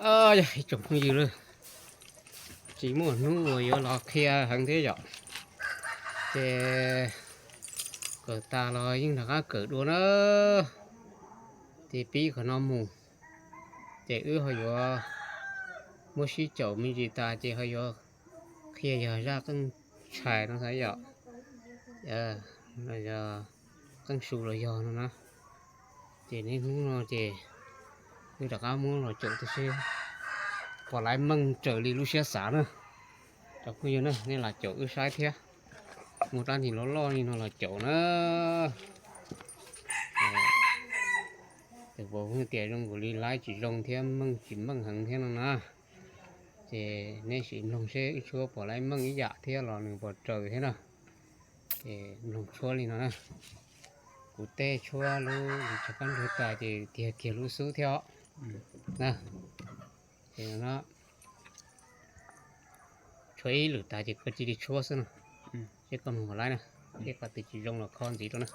Yog ib tsoom phooj ywg, tsis muaj hnub uas yuav los qhia heev thiab yom. Ces kawm tas los yeej rov qab kawm dua na. Ces pib qhov no mus, ces wb ho yuav muab sib caum me ntsis tas ces ho yuav qhia yog zaj qeej tshais no xav yom, qeej su los yog no na. Ces niaj hnub no ces wb rov qab muab los caum tib si, pom laiv meej raws li lub siab xav na. Cov phooj ywg na, nej los caum wb saib thiab, muaj rab nis loj loj li no los caum na. Tus puas pheej tias zoo nkaus li laiv tsis zoo thiab meej tsis meej heev thiab no na. Ces nej sim mloog seb wb tshuab pom laiv meej ib yam thiab los nws puas raws thiab na. Ces mloog tshuab li no na. Kuv tej tshuab lub li tso kab nrug tas ces tiag kiag lub xub thiab os. Ces no tshuab ib lwm tas ces koj cia li tshuab xwb no. Seb koj mloog pom laiv na, seb qhov twg tsis zoo los kho ntxiv rau na.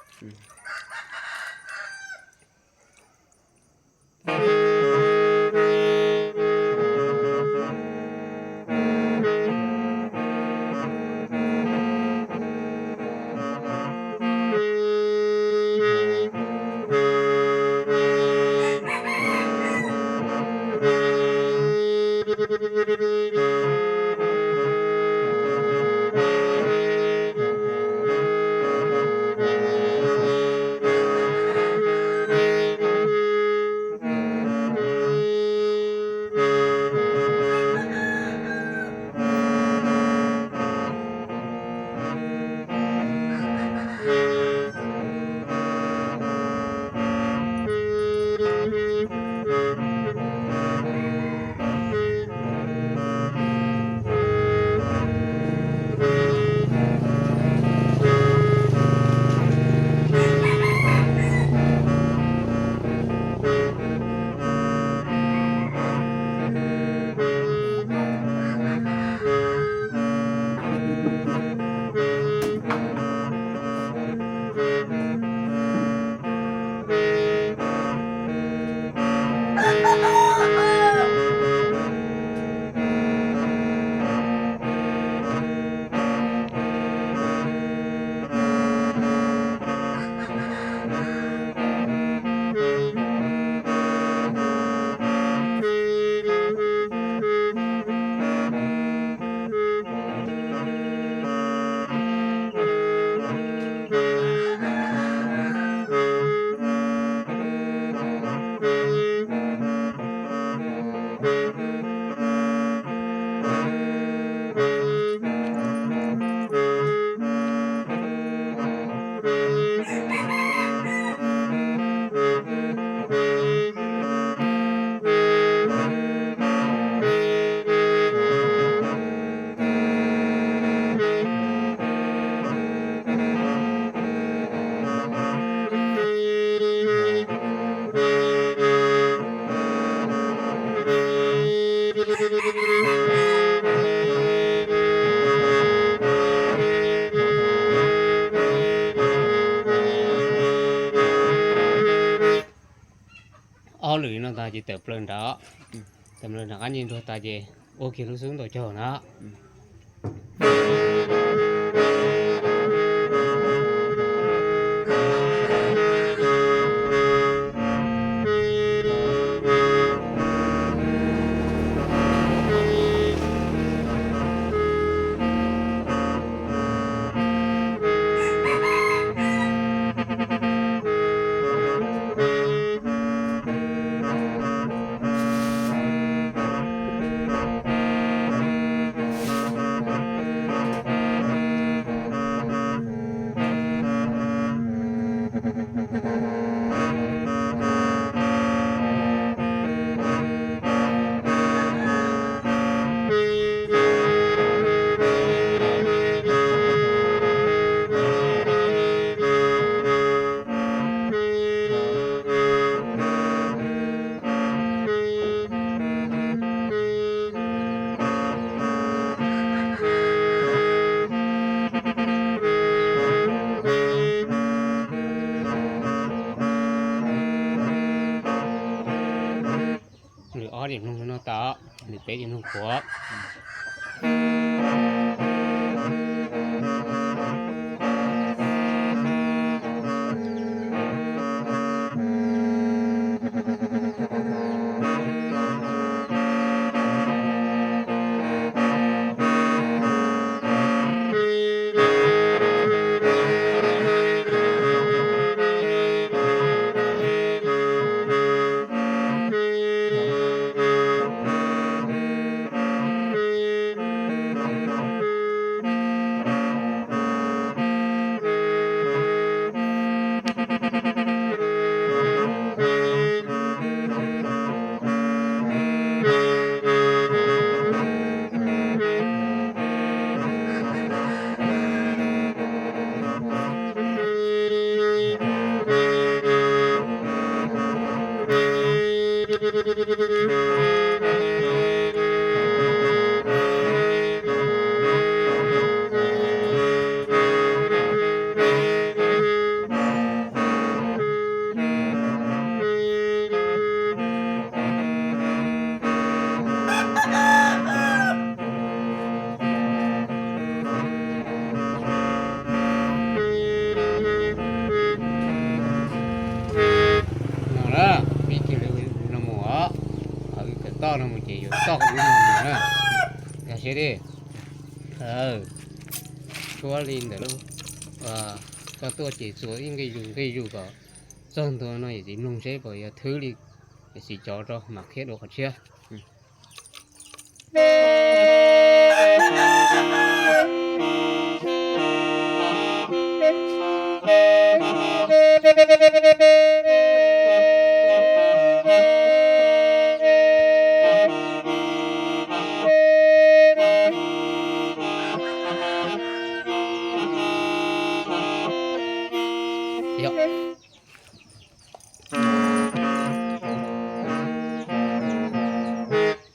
Ob lwm no tas ces tawm plaws nrad, tawm plaws nram qab nce nruas tas ces ua kiag lub xub ntaus caug na. Tim mloog no tas, nws peb tim mloog qhuav. No na, pib kiag li no mus os. Kom toj no mus ces yuav toj lub no mus na. Nkag siab li. Tshuab li ntawm lub, koj tuaj ces txuas ib nqi zus nqi zus kom txog ntua no yawm txiv mloog seb puas yog thwb li. Yawm txiv cov rau mam qhia dua qhov tshiab.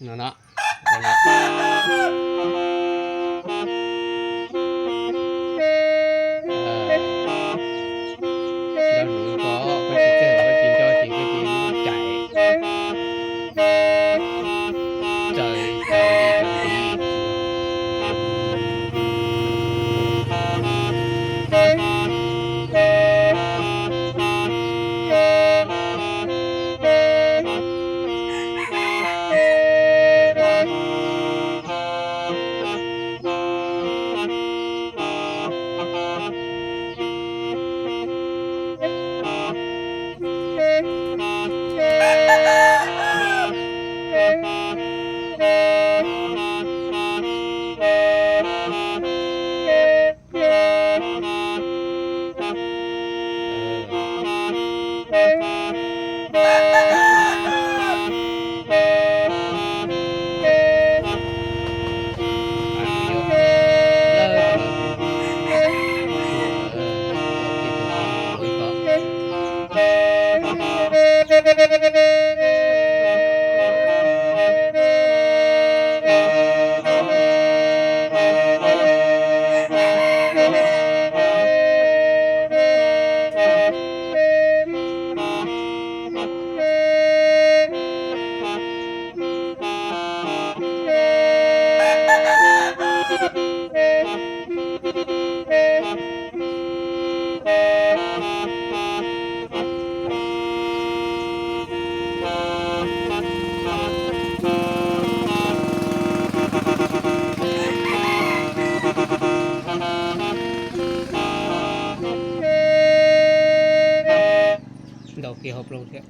No no. Nco hnub ko koj tsis txawj, koj tsis nco ces koj cia li cais. Txawm, txawm li txawm li. Ntaus kiag hauv paus thiab.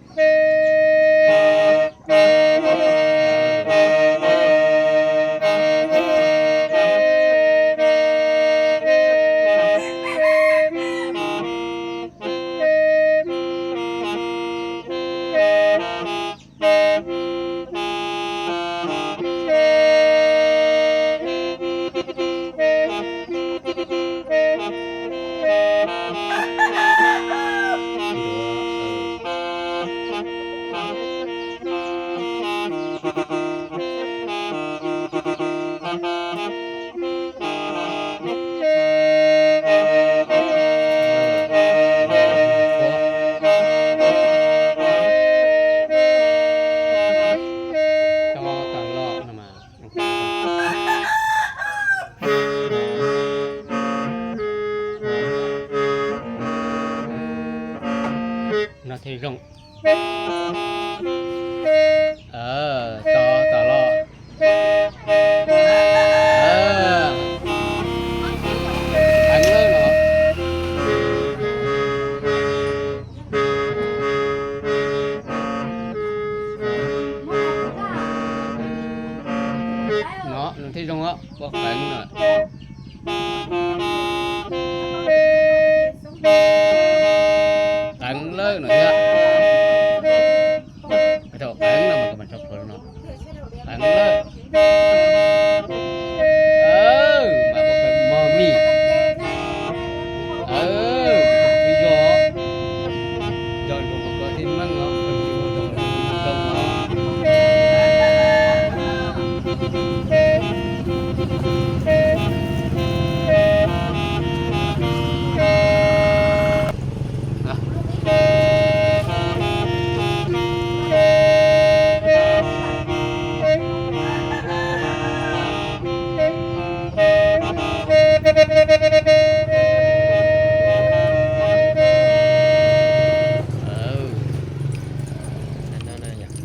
No thiaj zoo. To, to los. Heev lawm no. No, no thiaj zoo os, ua heev no. Heev lawm no thiab. Thaum heev no mas koj mam tso plhuav no. Heev lawm. Mas ua kawg mog mis. Ib zog, zog nrog koj thiaj meej os, koj tsis ua rau zoo os.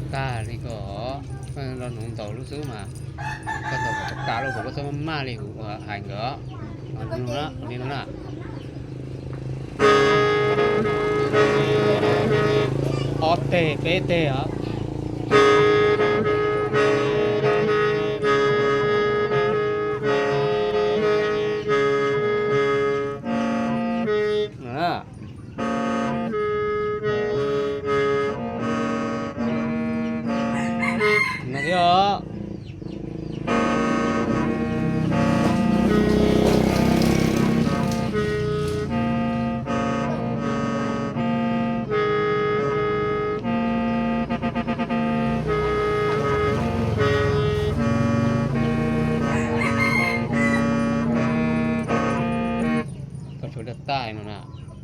Tag li ko, koj nrog nws ntaus lub xub mas koj ntaus kom tas lawm, koj txhob maj maj li kuv hais nkawd. Li no na. Ob teg peb teg os. No thiab os. Koj tshuab daj tais no na,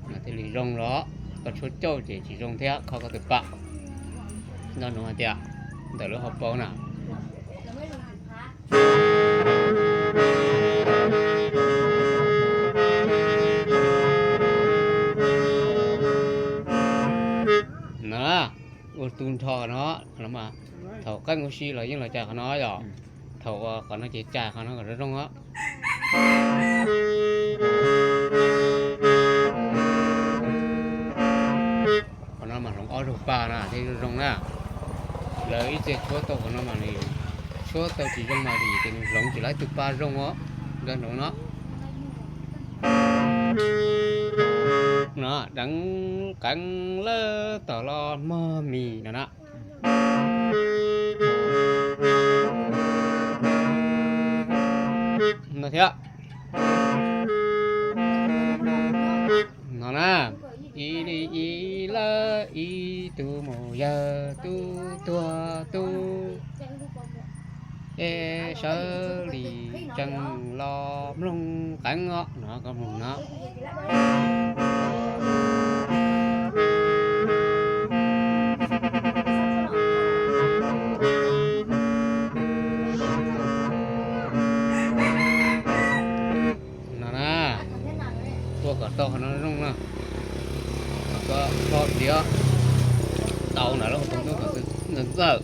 mas thiaj li zoo los, koj tshuab cauj ces tsis zoo thiab, kho koj tus pam. Nco ntsoov hais tias ntawm lub hauv paus na. Na, ua tu nrho no, qhov no mas thaum qeej ua si los yeej los cais qhov no yom. Thaum uas qhov no ces cais qhov no kom zoo zoo os. Qhov no mas hloov ob zaug pa na thiaj zoo zoo na. Lawv ib txhia tshuab tau qhov no mas nws tshuab tau tsis zoo mas vim tias nws hloov tsis tau ib tug pa zoo os. Nco ntsoov no. No deev qeev lawm, tau los mog mis no na. No thiab. No na, ib li ib lawm ib tug mus yawg tub tuag tub, es sawv li tsees los mloog qeev os, no koj mloog no. No na, ua kom tau qhov no zoo no. Koj kho tias tau na, lub hauv paus ntub kom ntxawm ntxawm.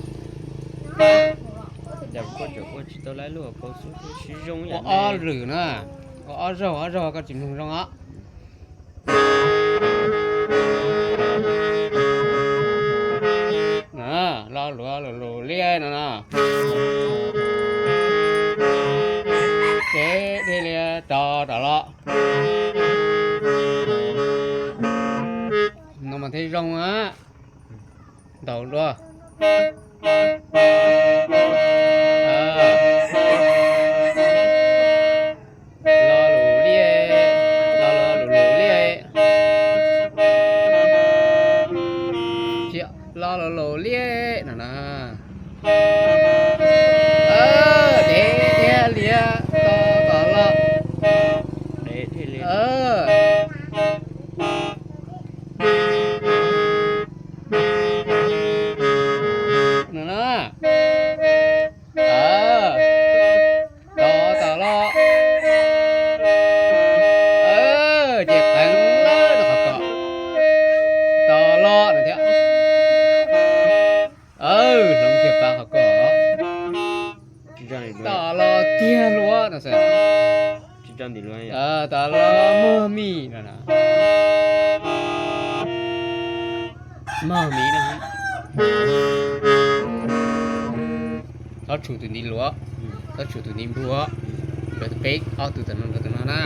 Ua ob lwm na, ua ob zaug, ob zaug koj tsis mloog zoo os. Lo lus lus liab no no. Ces dhia li rov rov los. No mas thiaj zoo á. Ntaus dua. Lo lus liab, lo lo lus lus liab. Tsis, lo lo lus liab no na. Dev thiab liab to tom los. No na. To tom los. Ces qeev lawm no qhov ko. To Thiab. Hloov kiag pab qhov ko. Tsis tso ntim luag. Tsis tso ntim luag. Tam los mog mis no. Mog mis no. Txhob tshum tus ntiv luag, txhob tshum tus ntiv npug. Nkawd peb ob tug tam no, nkawd tam no na.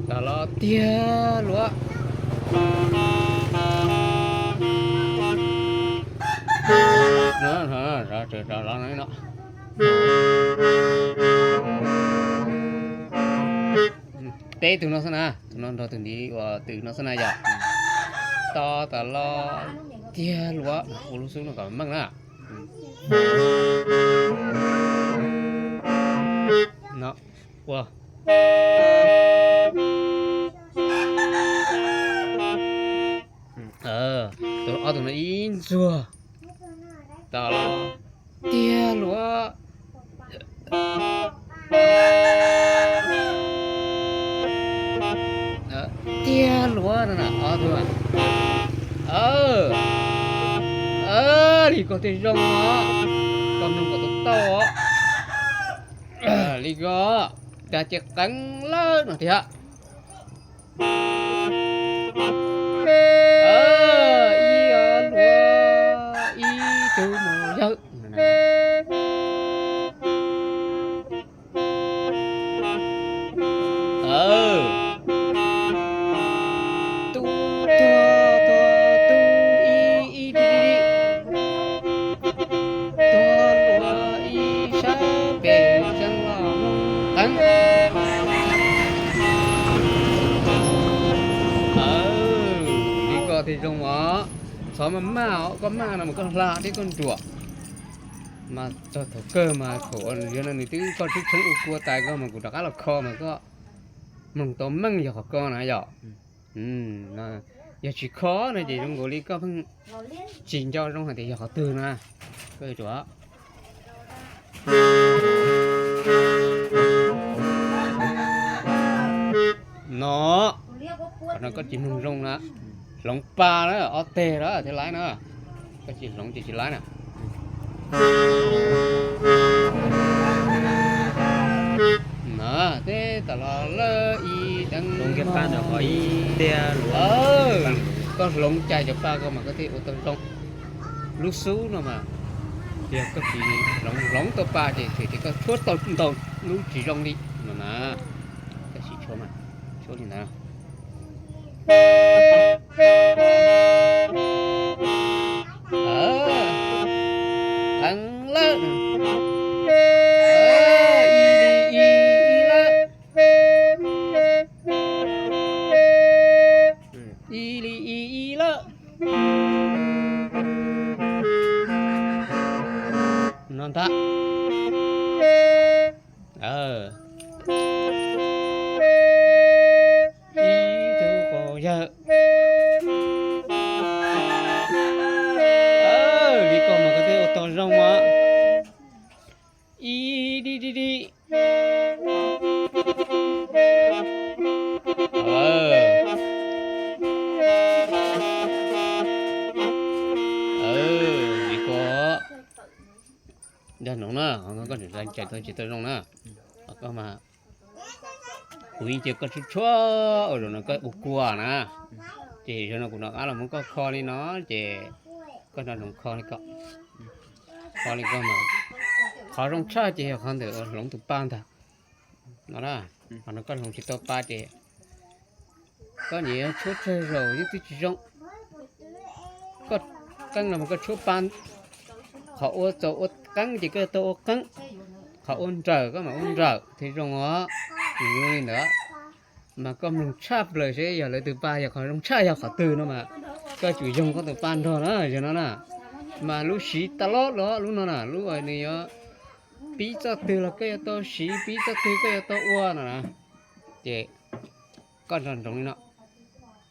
Tam los tiag luag. Teb tus no xwb na, tus no nrog tus ntiv uas twm no xwb na yom. To tas los tiag luag, ua lub xub no kom meej na. No, ua. Tus ob tus no ib ntxuag. Tas los tiag luag. Tiag luag no na, ob tug. Li ko thiaj zoo os. Koj mloog kom tau tau os. Li ko, tag ces qeeb lawm no thiab. Ib luag ib tug mus yawg. Tub tuag tuag tub ib ib di di. Tuag luag ib sab pem tseeb los mus qeeb. Li koj thiaj zoo os. Txhob maj maj os, koj maj no mas koj hla thiab koj nruam. Mas txog thaum kawg mas thaum yog no nws twb koj tshub tshoob ua kua tas koj mas kuv rov qab los kho mas koj mloog tau meej yog qhov ko na yom. Yog tsis kho no ces zoo nkaus li koj pheej tsis nco zoo hais tias yog qhov twg na. Koj yuav tsum no, qhov no koj tsis mloog zoo na. Hloov pa na, ob teg na thiaj laib na. Koj tsis hloov ces tsis laib na. Na, teb tas los lawm ib teev. Koj hloov cais cov pa ko mas koj thiaj ua tau zoo. Lub xub no mas yog koj tsis hloov hloov tau pa ces txhais tias koj tshuab tau ntau lub tsis zoo li no na. Koj sim tshuab mas, tshuab li ntawd. Qeeb lawm. Ib li ib ib lawm. Ib li ib ib lawm. No ntag. Ib tug qaum yawg. Li ko mas koj thiaj ua tau zoo mas. Ib di di di. Li ko. Dag noov na, koj tseem tsis tau zoo na. Koj mas kuv yeej cia koj tshuab tshuab ua zaum no koj ua kua na. Ces zaum no kuv rov qab los muab koj kho li no ces koj nco ntsoov kho li ko. Kho li ko mas qhov zoo tshaj ces yog qhov ntawm uas hloov tus pa ntag. No na, qhov no koj hloov tsis tau pa ces koj nyiam tshuab tsawg zaus yeej twb tsis zoo. Koj qeeb no mas koj tshuab pa, qhov ua txaus ua qeeb ces koj yuav tau ua qeeb, qhov ua nrawm koj mam ua nrawm thiaj zoo os. Nws zoo li ntawd. Mas koj mloog tshaj plaws seb yog lawv tus pa yog qhov zoo tshaj yog qhov twg no mas koj tsum yoog koj tus pa nrog na, yog no na. Mas lub siv tas los los lub no na, lub uas nws yuav pib txoj twg los koj yuav tau siv, pib txoj twg koj yuav tau ua no na. Ces koj nco ntsoov li no.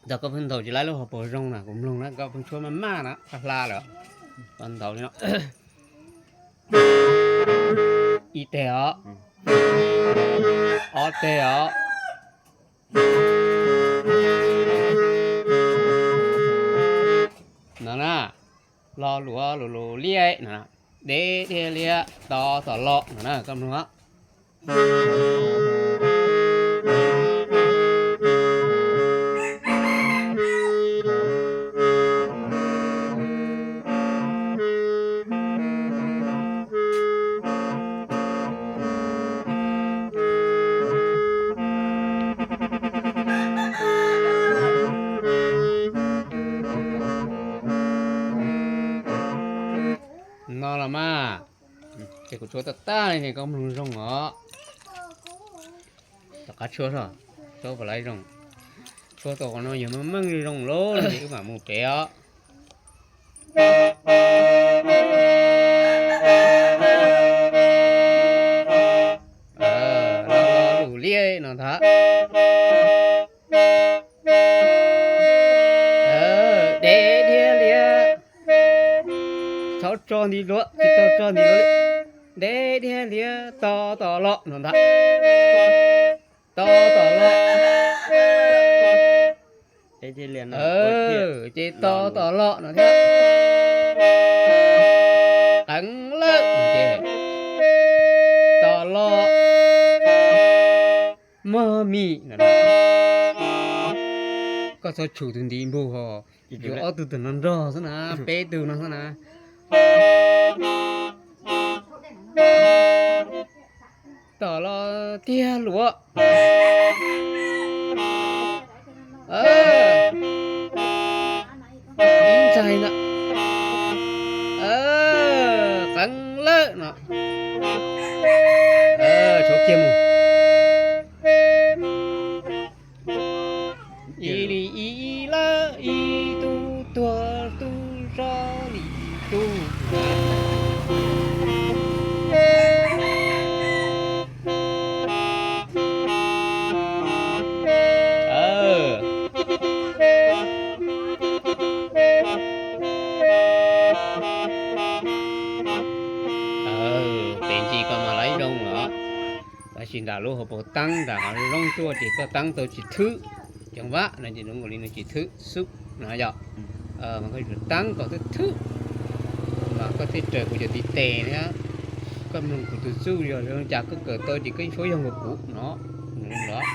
Thaum koj pheej ntaus tsis laib lub hauv paus zoo na, kuv mloog na koj pheej tshuab maj maj na, koj hla lawm. Koj ntaus li no. Ib teg os. Ob teg os. Lo luav lus lus liab no, deb dhia liab to tom lo no na, koj mloog. No los mas, ces kuv tshuab tag tag li ne, koj mloog zoo os. Tom qab tshuab, tshuab puas laib zoo? Tshuab tau qhov no yog meej meej zoo lawm ces wb mam mus pem os. Lo lus liab no ntag. Deb dhia liab. Txhob tso nti luav, tsis tau tso nti luav. Deb dhia liab to tom lo no ntag. To tom lo. Ces to tom lo no thiab. Qeev lawm ces to lo. Mog mim no. Koj txhob tshum tus ntiv npug ho, yuav ob tug tawm no nrog xwb na, peb tug no xwb na. Tom lo tiag luav. Ib ntxaig no. Qeev lawm no. Tshuab kiag mus. Ib li ib lawm ib tug tuag tug zog li tug. Pem ntsis koj mas laib zoo los, tab sis nram lub hauv paus teeb nram qhov zoo tuaj ces koj teeb tau tsis thwb. Cov vaj no ces zoo nkaus li nws tsis thwb xub no yom. Mas koj yuav tsum teeb kom thwb thwb, mas koj thiaj raws kuv cov ntiv tes thiab. Koj mloog kuv tus txuj yog zoo cas koj kawm tau ces koj yeej tshuab yog nkaus kuv no. Nws los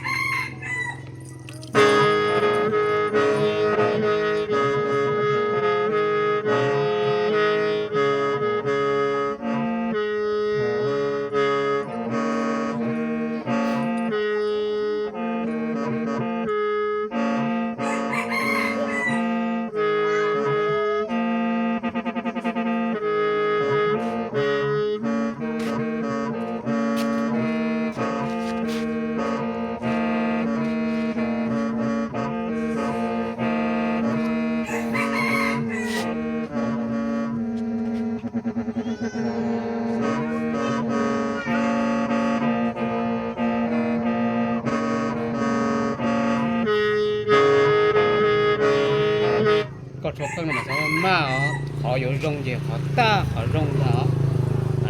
Koj tshuab qeej no mas txhob maj os, qhov yuav zoo ces qhov tag qhov zoo ntag os.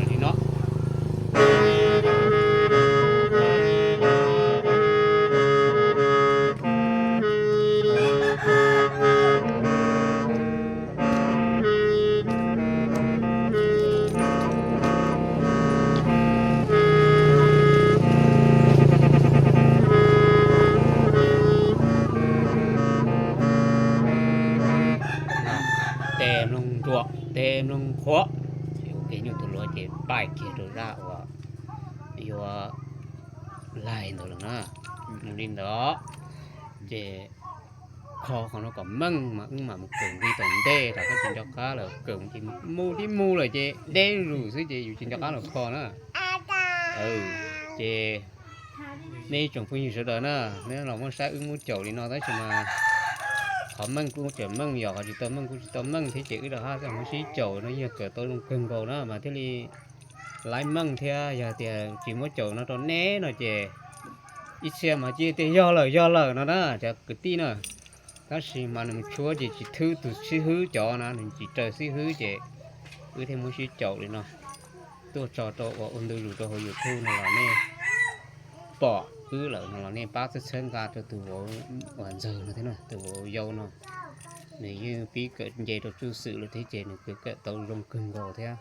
Li no. Tes mloog nruam, tes mloog qhuav, ces ua ke nyuj tus luav ces paim kiag rau zaj uas yuav laig ntawd lawm na. Mus li ntawd ces kho qhov no kom meej mas wb mam mus kawm nqi tom ntej, rau qhov tsis nco qab lawm kawm ces mus tib mus lawm ces deb zus xwb ces yus tsis nco qab los kho na. Ces nej ib tsoom phooj ywg sawv daws na, nej los muab saib wb muab caum li no tab sis mas qhov meej kuj tseem meej, yog qhov tsis tau meej kuj tsis tau meej thiab ces wb rov qab muab sib caum no yog kawm tau zoo kawg nkaus na mas thiaj li laib meej thiab. Yog tias tsis muab caum no rau neb no ces ib txhia mas cia tias yog lawm yog lawm no na cov kwv tij na. Tab sis mas nws mus tshuab ces tsis thwb tus xib hwb cov na, nws tsis raws xib hwb ces wb thiaj muab sib caum li no tuaj tso rau ua ua ntu zus rau hauv YouTube no los nej pom. qwb lawm no los nej pab txhawb txhawb nqa rau tus vauv uas ntxawg no thiab, tus vauv yau no. Nws yeej pib kawm nce rau txuj xwm lawm thiab ces nws kawm tau zoo kawg nkaus thiab.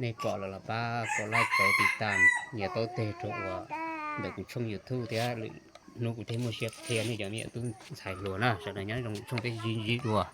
Nej pom lawm los pab kom like, tiv tam, nias taub teg rau uas ntawm kuv tshooj YouTube thiab, lwm hnub kuv thiaj muaj siab qhia nej cov me nyuam tub ntxhais hluas na, sawv daws nyob zoo tshooj peb sib ntsib dua.